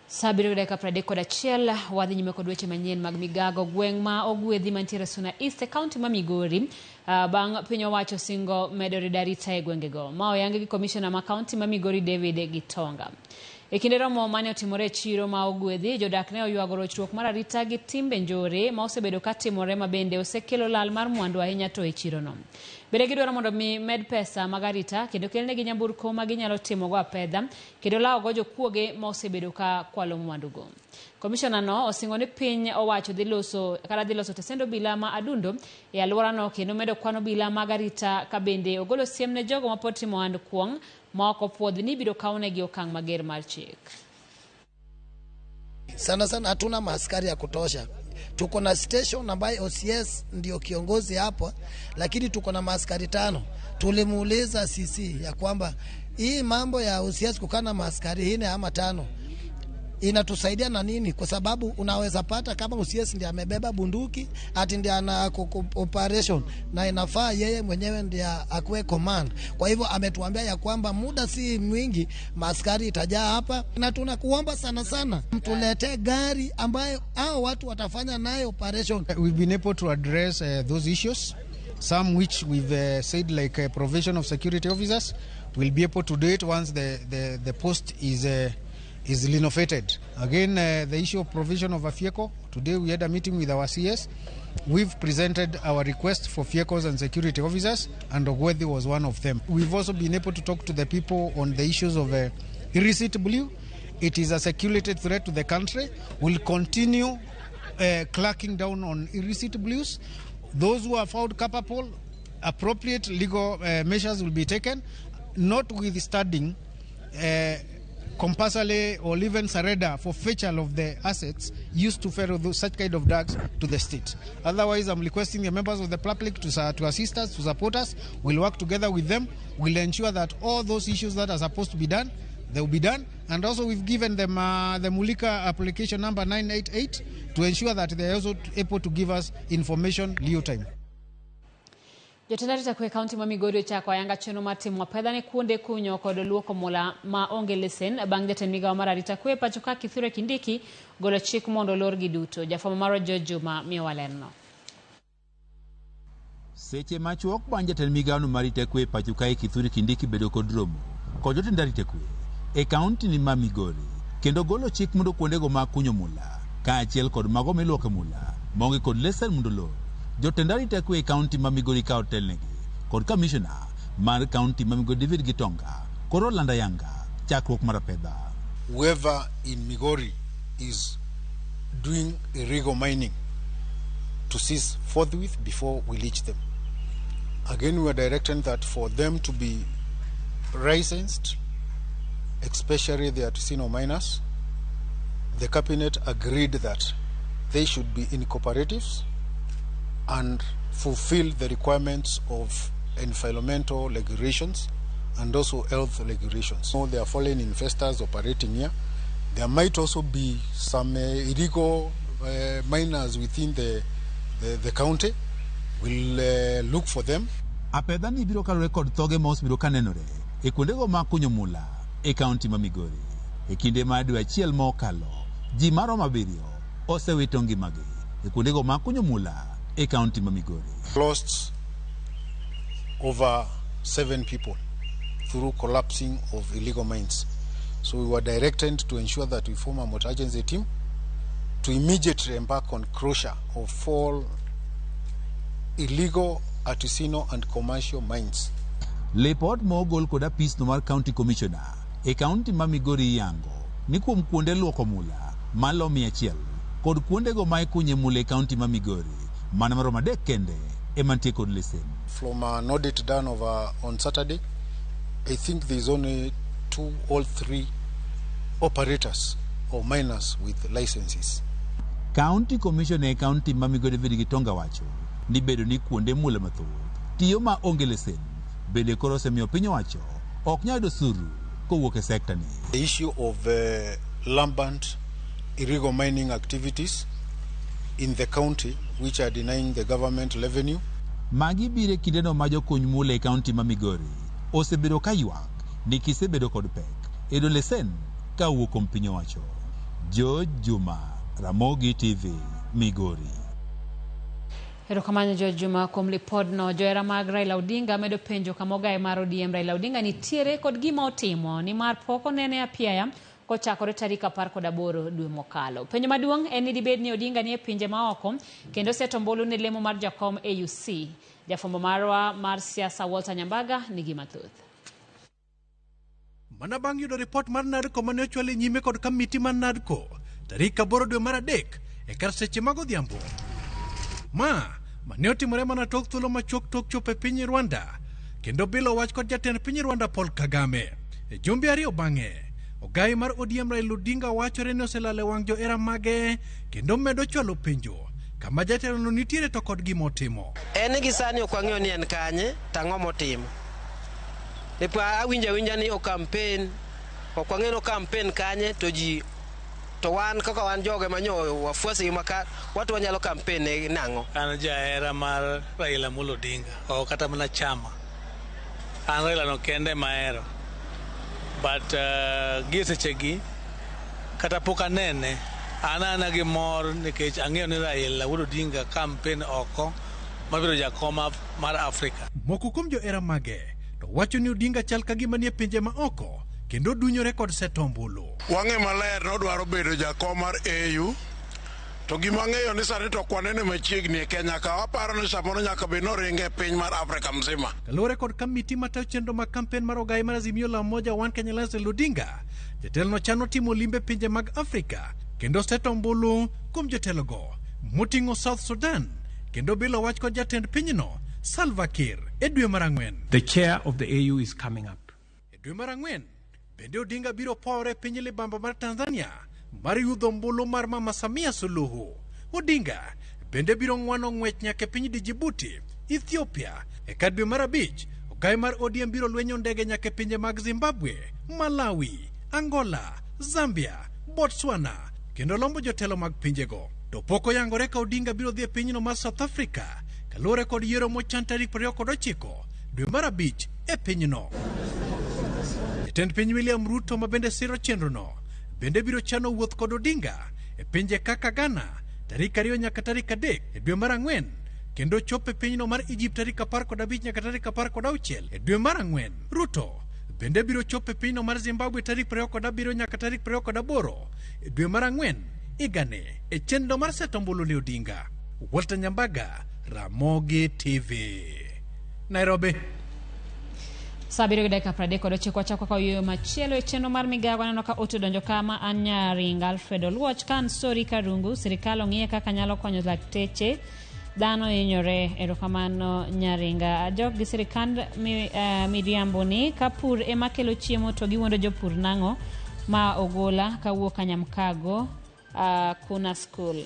S1: Sa 7:31 wadhi nyime kod weche manyien mag migago. Gweng' ma ogwedhi mantiere Suna East e kaunti ma Migori bang' piny owacho singo medo rido arita e gwengego ma oyangi gi komishona ma kaunti ma Migori David Gitonga. E kinde romo mane otimore e chiro ma ogwedhi, jodak ne oywago rochruok mar arita gi timbe njore ma osebedo ka timore ma bende osekelo lal mar mwandu ahinya to e chirono. Bende gidwaro mondo mi med pesa mag arita kendo kelnegi nyamburko ma ginyalo timogo apedha kendo lawogo jokuoge ma osebedo ka kwalo mwandugo. Komishona no osingo ni piny owacho dhi loso kata dhi loso tesend obila ma Adundo e alworano kendo medo kwan obila mag arita ka bende ogolo siem ne jogo ma pod timo ohand kuong' ma ok opuodhi ni ibiro kawnegi okang' mager mar chik.
S10: Sana sana hatuna maaskari ya kutosha. Tuko na station ambaye OCS ndio kiongozi hapo, lakini tuko na maaskari 5. Tulimuuliza sisi ya kwamba hii mambo ya OCS kukaa na maaskari 4 ama 5 inatusaidia na nini? Kwa sababu unaweza pata kama OCS ndiye amebeba bunduki ati ndiye ana operation na inafaa yeye mwenyewe ndiye akuwe command. Kwa hivyo ametuambia ya kwamba muda si mwingi maaskari itajaa hapa, na tunakuomba sana sana mtulete gari ambayo hao watu watafanya nayo operation.
S11: We've been able to address those issues, some which we've said like provision of security officers. We'll be able to do it once the post is renovated. Again, the issue of provision of a vehicle. Today we had a meeting with our CS. We've presented our request for vehicles and security officers, and Ogwethi was one of them. We've also been able to talk to the people on the issues of illicit blue. It is a security threat to the country. We'll continue cracking down on illicit blues. Those who are found culpable, appropriate legal measures will be taken, notwithstanding compulsory or even surrender for forfeiture of the assets used to ferry such kind of drugs to the state. Otherwise, I'm requesting the members of the public to assist us, to support us. We'll work together with them. We'll ensure that all those issues that are supposed to be done, they will be done. And also we've given them the Mulika application number 988 to ensure that they are also able to give us information real time.
S1: Jotend arita kwe kaunti ma Migori ochako ayanga chenro mar timo apedha ne kuonde kunyo kod luoko mula ma onge lesen bang' jatend migawo mar arita kwe pacho ka Kithure Kindiki golo chik mondo olorgi duto. Jafwambo marwa George Juma miyowa lerno.
S12: Seche machuok bang' jatend migawono mar arita kwe pacho kae Kithure Kindiki bedo kod romo kod jotend arita kwe e kaunti ni ma Migori kendo golo chik mondo kuondego mag kunyo mula kaachiel kod mago miluoko mula maonge kod lesen mondo olor. Jotend arita kwe e kaunti ma Migori ka otelnegi kod kamishona mar kaunti ma Migori David Gitonga koro olando ayanga chakruok mar apedha.
S11: Whoever in Migori is doing illegal mining to cease forthwith before we reach them. Again, we are directing that for them to be licensed, especially the artisanal miners. The cabinet agreed that they should be in cooperatives and fulfill the requirements of environmental regulations and also health regulations. So there are foreign investors operating here. There might also be some illegal miners within the county. We'll look for them.
S12: Apedha ni biro kalure kod thoge ma osebiro kanenore e kuondego mag kunyo mula e kaunti ma Migori. E kinde mar dwe achiel ma okalo, ji maromo 7 osewito ngimagi e kuondego mag kunyo mula e kaunti ma Migori.
S11: Lost over 7 people through collapsing of illegal mines. So we were directed to ensure that we form a multi-agency team to immediately embark on closure of all illegal, artisanal and commercial mines.
S12: Lipot ma ogol kod apis no mar County Commissioner e kaunti ma Migori yango ni kuom kuonde luoko mula malo 100 kod kuondego ma ikunye mula e kaunti ma Migori mana maromo 3 kende ema nitie kod lesen.
S11: From an audit done over on Saturday, I think there is only 2 or 3 operators or miners with licenses.
S12: County Commissioner e kaunti ma Migori David Gitonga wacho ni bedo ni kuonde mula mathoth tiyo ma onge lesen bende koro osemiyo piny owacho ok nyal yudo osuru kowuok e sekta ni.
S11: The issue of rampant illegal mining activities in the county which are denying the government revenue.
S12: Magi biro e kindeno ma jokuny mula e kaunti ma Migori osebedo ka ywak ni gisebedo kod pek e yudo lesen ka owuok kuom piny owacho. George Juma, Ramogi TV, Migori.
S1: Erokamano George Juma kuom lipodno. Johera mag Raila Odinga medo penjo kama ogaye mar ODM Raila Odinga nitiere kod gima otimo nimar pok onene apiaya kochakore tarik 18 dwe mokalo. Penjo maduong' en ni dibed ni Odinga nie pinje maoko kendo oseto ombulu ne lemo mar jakom AUC. Jafwambo marwa mar siasa Walter Nyambaga nigi mathoth.
S13: Mana bang' yudo ripot mar NADCO mane ochwal e nyime kod kamiti mar NADCO tarik 8 dwe mar 3 e kar seche mag odhiambo. Ma mane otimore mana tok thuolo machuok tok chopo e piny Rwanda kendo bilo wach kod jatend piny Rwanda Paul Kagame. E jumbe 2 bang'e, ogai mar ODM Raila Odinga wachore ni oselalo e wang' johera mage kendo medo chwalo penjo kama jatelono nitiere to kod gima otimo.
S14: En ni gi sani ok wang'eyo ni en kanye to ang'o motimo. Nipa awinjo awinja ni o campaign, ok wang'eyo ni o campaign kanye to ji to wan kaka wan joge manyo wafuasi maka watu wanyalo campaign ne nang'o.
S15: An jahera mar Raila Amolo Odinga, ok kata mana chama. An Raila no kende mahero. But gie sechegi kata pok anene, an ana gi mor nikech ang'eyo ni Raila Wuod Odinga campaign oko mabiro jakom mar Afrika.
S13: Moko kuom johera mage to wacho ni Odinga chal ka gima nie pinje ma oko kendo dunyore kod seto ombulu.
S16: Wang'e maler nodwaro bedo jakom mar AU to gima ang'eyo ni sani to ok wanene machiegni e Kenya ka, waparo ni samoro nyaka bed noringe e piny mar Afrika mzima.
S13: Kaluwore kod kamiti matayo chenro mag kampen mar ogai mar Azimio la Umoja One Kenya Alliance Raila Odinga, jatelono chano timo limbe pinje mag Afrika kendo seto ombulu kuom jotelogo moting'o South Sudan kendo bilo wach kod jatend pinyno Salva Kiir e dwe mar 4.
S17: The chair of the AU is coming up.
S13: E dwe mar 4 bende Odinga biro powore e piny libamba mar Tanzania mar yudho ombulu mar Mama Samia Suluhu. Odinga bende biro ng'wano ng'wech nyaka e piny Djibouti, Ethiopia. E ka dwe mar 5, ogai mar ODM biro lwenyo ndege nyaka e pinje mag Zimbabwe, Malawi, Angola, Zambia, Botswana kendo lombo jotelo mag pinjego. To pok oyangore ka Odinga biro dhi e pinyno mar South Africa kaluwore kod yiero mochan tarik 29 dwe mar 5 e pinyno. Jatend piny William Ruto ma bende siro chenrono bende biro chano wuoth kod Odinga e pinje kaka Ghana tarik 2 nyaka tarik 3 e dwe mar 4 kendo chopo e pinyno mar Egypt tarik 15 nyaka tarik 16 e dwe mar 4. Ruto bende biro chopo e pinyno mar Zimbabwe tarik 27 nyaka tarik 28 e dwe mar 4 higani e chenro mar seto ombulu ne Odinga. Walter Nyambaga, Ramogi TV, Nairobi.
S1: Saa 7:39 wachako ka yueyo machielo e chenro mar migago. Aneno ka ote donjo kama an Nyaringa Alfred Oluoch ka an Sori Karungu, sirikal ong'iye kaka nyalo konyo lakteche dhano hinyore. Erokamano Nyaringa. Ajok gi sirikand miriambo ni ka pur ema kelo chiemo to giwuondo jopur nang'o ma Ogola kawuok Kanyamkago Kuna School.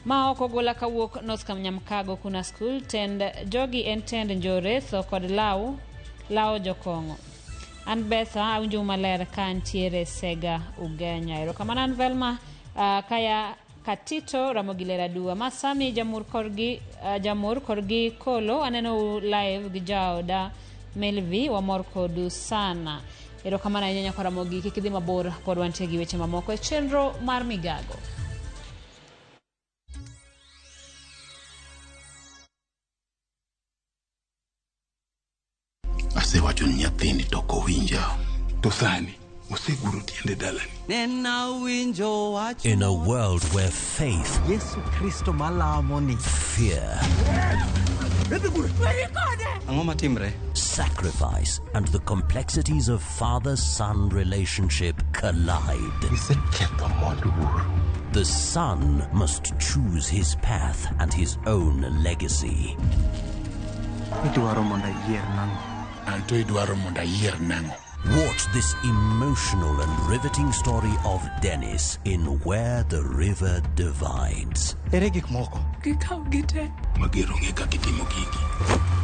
S1: Ma ok Ogola kawuok North Kanyamkago Kuna School. Tend jogi en tend njore tho kod law jokong'o. An Betha awinjo maler ka antiere Sega Ugenya. Erokamano an Velma kaya Katito Ramogi Lera Dua. Masami jamur korgi kolo aneno live gi jaoda Melvi wamor kodu sana. Erokamano ahinya nyako Ramogi, kik idhi mabor pod wantie gi weche mamoko e chenro mar migago.
S18: Asewacho ni nyathini to ok owinja. To sani oseguro tiende dalani.
S19: In a world where faith,
S20: Yesu Kristo malamo ni,
S19: fear, sacrifice, and the complexities of father-son relationship collide. The son must choose his path and his own legacy. Watch this emotional and riveting story of Dennis in Where the River Divides.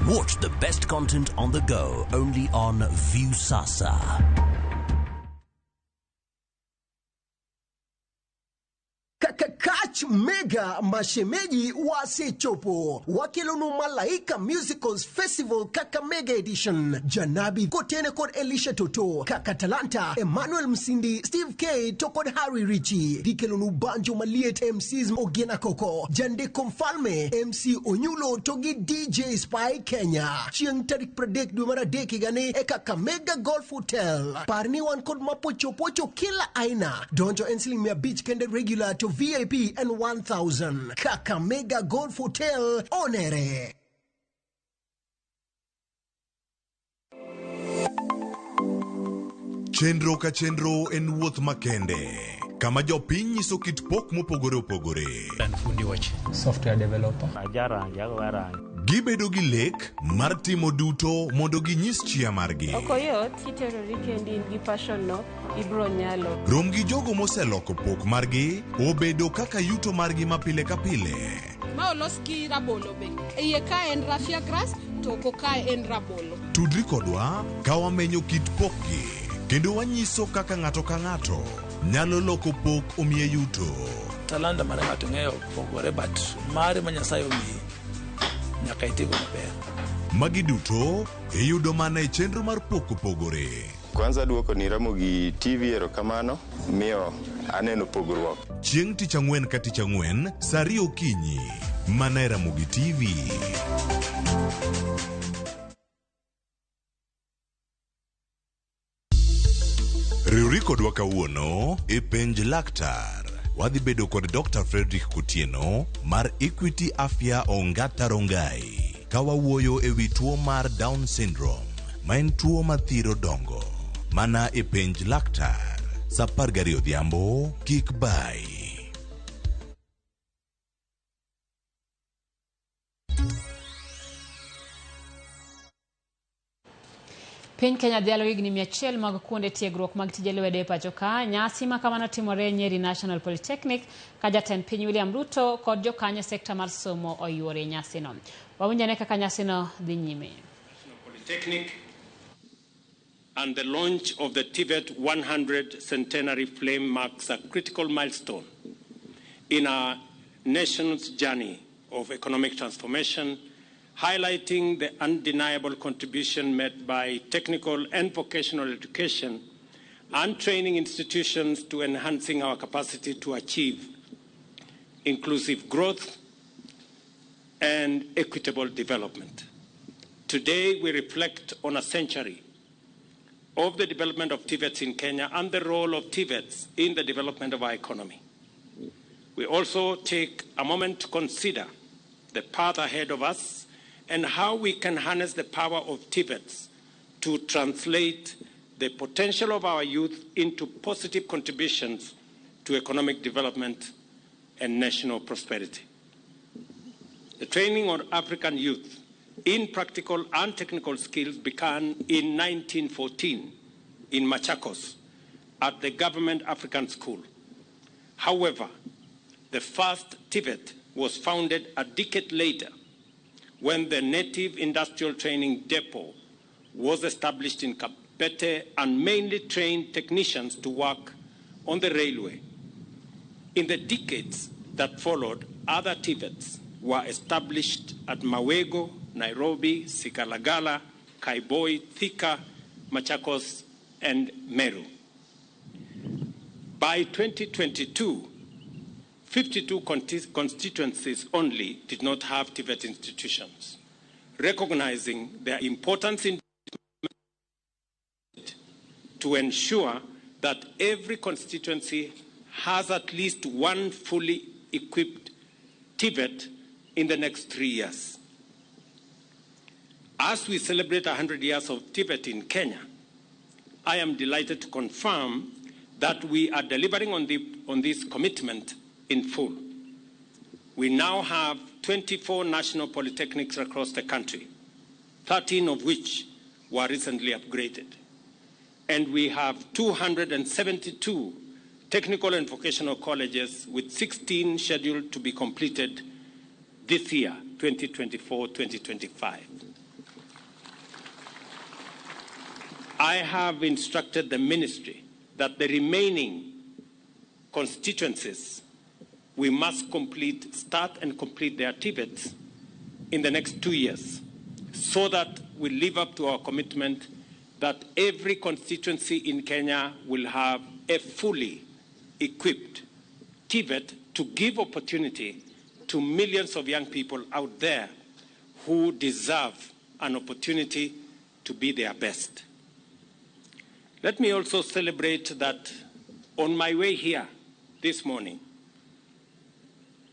S19: Watch the best content on the go only on Viusasa.
S21: Kach Mega Mashemeji wasechopo wakelonu Malaika Musicals Festival Kakamega Edition. Janabi Kotene kod Elisha Toto, Kaka Talanta, Emmanuel Msindi, Steve K to kod Harry Richie. Gikelonu Banjo Maliet, MCs Ogena Koko, Jandeko Mfalme, MC Onyulo to gi DJ Spy Kenya. Chieng' tarik 30 dwe mar 3 higani e Kakamega Golf Hotel. Parni wan kod mapochopocho kila aina. Donjo en siling 500 kende regular to VIP and 1000. Kakamega Golf Hotel onere.
S22: Chenro ka chenro en wuoth makende kama jopiny nyiso kit pok mopogore opogore.
S23: An fundi wach software developer. Ajarangi, agoyo rangi.
S22: Gibedo gi lek mar timo duto mondo ginyis chia margi.
S24: Ok oyot, kiterori kendi in gi passion no, ibro nyalo.
S22: Rom gi jogo moseloko pok margi obedo kaka yuto margi ma pile ka pile.
S25: Ma olos gi rabolo be. Iye ka en raffia grass, to oko ka en rabolo.
S22: Tudri kodwa ka wamenyo kit pokgi kendo wanyiso kaka ng'ato ka ng'ato nyalo loko pok omiye yuto.
S26: Talanta mar ng'ato ng'eyo pogore, but mare ma Nyasaye omiyi nyaka itigo maber.
S22: Magi duto iyudo mana e chenro mar pok opogore.
S27: Kwanza duoko ni Ramogi TV erokamano, miyo aneno pogruok.
S22: Chieng' tich ang'wen ka tich ang'wen, saa 2 okinyi, mana e Ramogi TV. Riwri kodwa kawuono e penj laktar. Wadhi bedo kod Dr. Frederick Kotieno mar Equity Afya Ongata Rongai ka wawuoyo e wi tuo mar Down syndrome, ma en tuo mathiro dongo. Mana e penj laktar saa 12 odhiambo, kik bai.
S1: Piny Kenya dhialo higni 100 mag kuonde tiegruok mag tije lwedo e pacho ka. Nyasi ma kamano timore Nyeri National Polytechnic ka jatend piny William Ruto kod jokanyo sekta mar somo oyuore e nyasino. Wawinjane kaka nyasino dhi nyime.
S28: National Polytechnic and the launch of the TVET 100 Centenary Flame marks a critical milestone in our nation's journey of economic transformation, highlighting the undeniable contribution made by technical and vocational education and training institutions to enhancing our capacity to achieve inclusive growth and equitable development. Today, we reflect on a century of the development of TVETs in Kenya and the role of TVETs in the development of our economy. We also take a moment to consider the path ahead of us and how we can harness the power of TVETs to translate the potential of our youth into positive contributions to economic development and national prosperity. The training of African youth in practical and technical skills began in 1914 in Machakos at the Government African School. However, the first TVET was founded a decade later when the Native Industrial Training Depot was established in Kabete and mainly trained technicians to work on the railway. In the decades that followed, other TVETs were established at Mawego, Nairobi, Sigalagala, Kaiboi, Thika, Machakos, and Meru. By 2022, 52 constituencies only did not have TVET institutions, recognizing their importance in to ensure that every constituency has at least one fully equipped TVET in the next 3 years. As we celebrate 100 years of TVET in Kenya, I am delighted to confirm that we are delivering on this commitment in full. We now have 24 national polytechnics across the country, 13 of which were recently upgraded. And we have 272 technical and vocational colleges, with 16 scheduled to be completed this year, 2024-2025. I have instructed the ministry that the remaining constituencies We must start and complete their TVETs in the next 2 years so that we live up to our commitment that every constituency in Kenya will have a fully equipped TVET to give opportunity to millions of young people out there who deserve an opportunity to be their best. Let me also celebrate that on my way here this morning,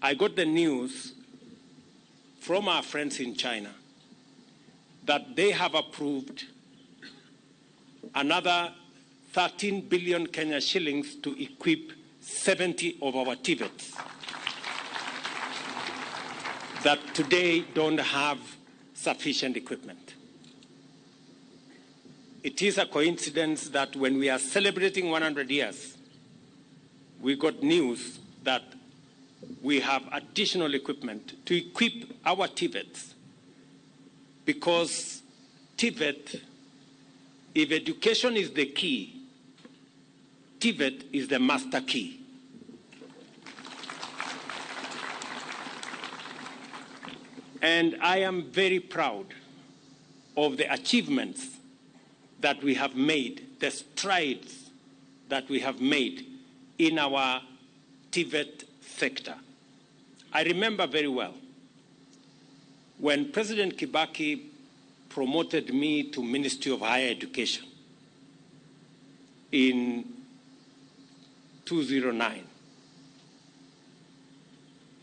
S28: I got the news from our friends in China that they have approved another 13 billion Kenya shillings to equip 70 of our TVETs that today don't have sufficient equipment. It is a coincidence that when we are celebrating 100 years, we got news that we have additional equipment to equip our TVETs, because TVET, if education is the key, TVET is the master key. And I am very proud of the achievements that we have made, the strides that we have made in our TVET sector. I remember very well when President Kibaki promoted me to Ministry of Higher Education in 2009.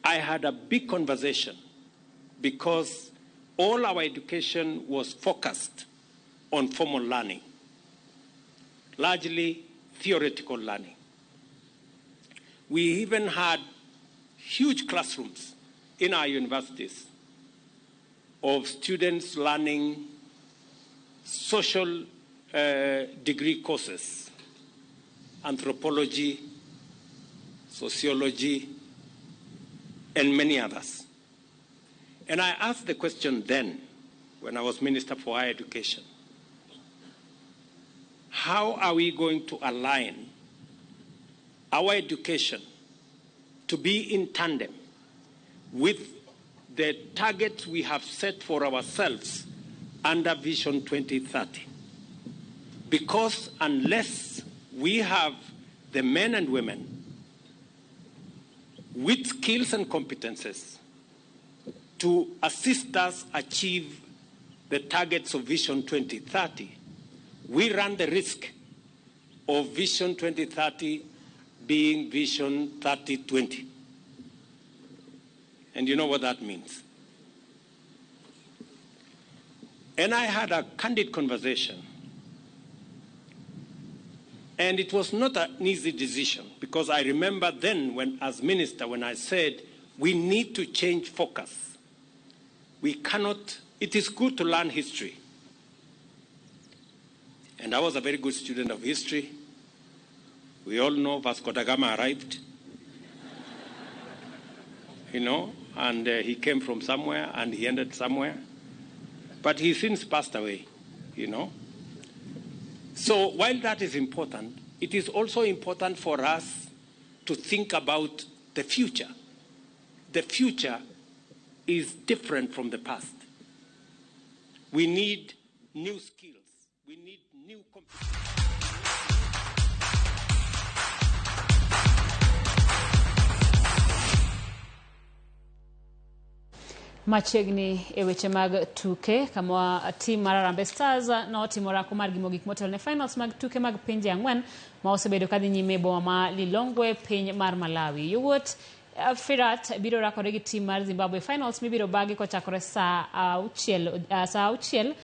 S28: I had a big conversation because all our education was focused on formal learning, largely theoretical learning. We even had huge classrooms in our universities of students learning social degree courses, anthropology, sociology, and many others. And I asked the question then, when I was Minister for Higher Education, how are we going to align our education to be in tandem with the targets we have set for ourselves under Vision 2030? Because unless we have the men and women with skills and competences to assist us achieve the targets of Vision 2030, we run the risk of Vision 2030 being Vision 3020. And you know what that means. And I had a candid conversation. And it was not an easy decision, because I remember then, when, as minister, when I said, we need to change focus. We cannot, it is good to learn history. And I was a very good student of history. We all know Vasco da Gama arrived, you know, and he came from somewhere and he ended somewhere. But he since passed away, you know. So while that is important, it is also important for us to think about the future. The future is different from the past. We need new skills. We need new competencies.
S1: Machiegni e weche mag tuke kama tim mar Harambee Stars notimo orako margi mogik motelo ne finals mag tuke mag pinje ang'wen ma osebedo kadhi nyime e boma ma Lilongwe piny mar Malawi. Yowuot Firat biro rakore gi tim mar Zimbabwe finals mibiro bagi kochakore saa auchiel.